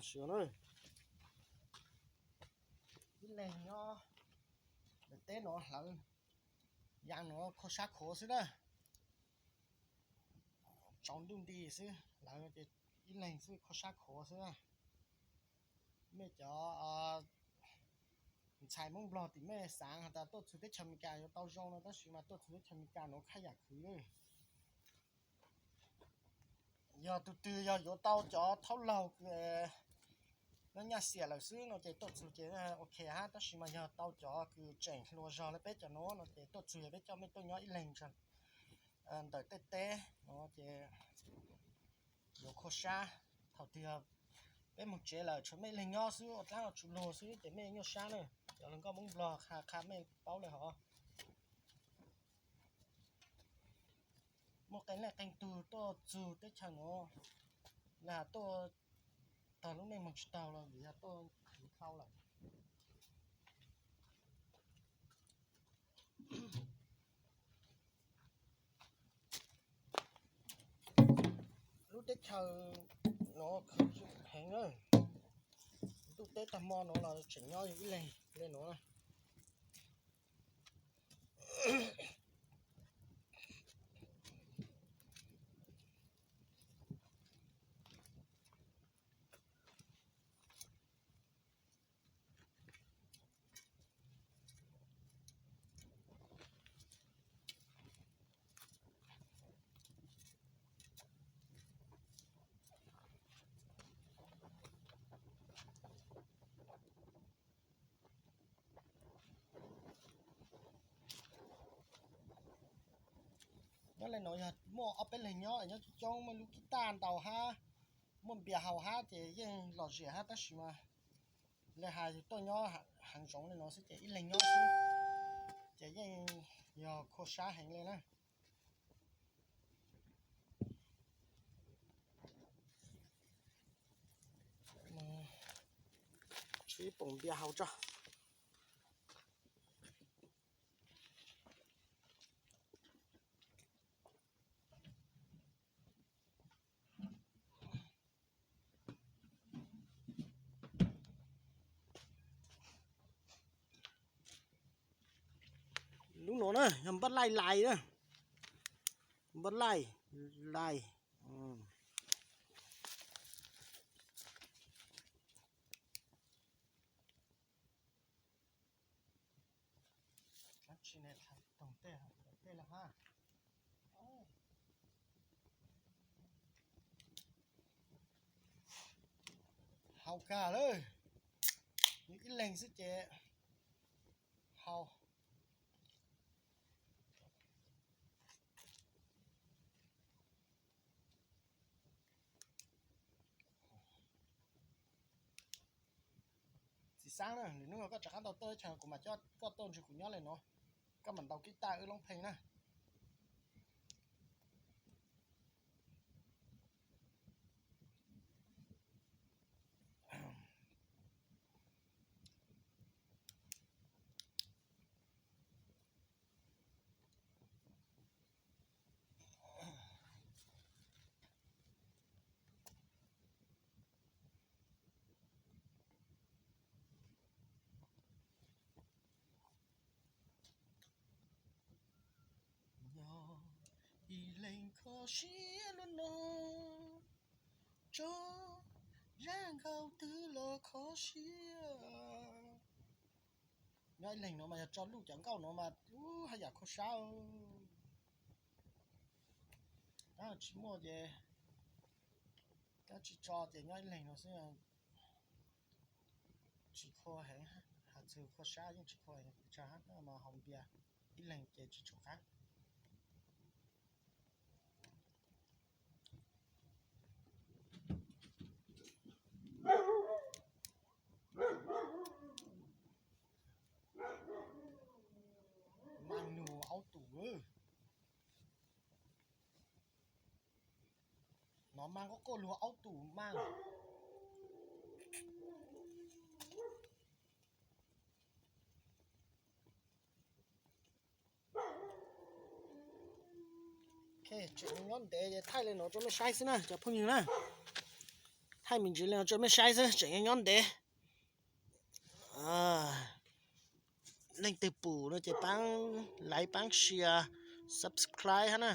Sim na, ib leeg nyob ntawm teb no hlawv, yas no kho sab khuav xwb na. Tsaus ntuj nti xwb, hlawv ces ib leeg xwb kho sab khuav xwb. Mej cov ntxhais Hmoob Nplog tim mej xaav has tas tuaj txug teb chaws Amelikas yuav tau zoo no, tab sis mas tuaj txug teb chaws Amelikas no khab yam khwv. Yog tug twg yog yuav tau cov thaub laug nyob nyaj xiam lawm xwb no ces tuaj txug ces ok hab, tab sis mas yog tau cov kws tseem hluas zog le peb cov nuav no ces tuaj txug yog peb coj mej tuaj nyob ib leeg ntawm tej teb no ces yuav khuab sab. Thaum twg peb moog tsev lawm tshuav mej ib leeg nyob xwb, ua dlaab ua tsuj lug xwb ces mej nyuaj sab na. Cov hluas nkauj Hmoob Nplog qha qha mej paub le hov. Muaj qee leej qee tug tuaj txug teb chaws nuav, le has tuaj tog lub neej moog tsis taug los vim yog tuaj khwv dhau lawm. Lub teb chaws no khwv heev na. Ntuj teb tag hmo no los tseem nyob yug ib leeg le nuav. Nyob le nuav yog muaj ob peb leeg nyob, nyob coob coob, muaj lub kib taj ntau hab, muaj npias haus hab ces yeej lom zem hab, tab sis mas le has yug tuaj nyob heev zoov le nuav xwb ces ib leeg nyob xwb ces yeej yog khuab sab heev le na. Tshuav ib poom npias haus tso. Lub no na yog npaj laij lais na, npaj laij lais. Haus kawg lawm, ib leeg xwb ces haus. Txiv Xab na, lwm hnub koj rov qab tau tuaj teb chaws kuv mam coj koj tuaj ntsib kuv nyob le nuav, koj mam ntaus kib taj wb loob pheej na. Nyob ib leeg kho siab luaj no, tso zaj nkauj twg los kho siab. Nyob ib leeg no mas yog tso luj cov nkauj no mas ub haj yam khuab sab. Tab tsis muaj ces, tab tsis tso ces nyob ib leeg no xwb tsis khuab heev, has txug khuab sab yeej tsis khuab heev tsawg hab, mas haus npias ib leeg ces tsis tshua qab. Maaj nug aub tus, nov maaj quaj quaj lug aub tus maaj. Tseem nyob ntev ces thaij le nuav rua mej saib xwb na cov phooj ywg na. Thaij me ntsis li tso mej saib xwb, tseem nyob ntev. Leej twg pum no ces paab like, paab share, subscribe hab na.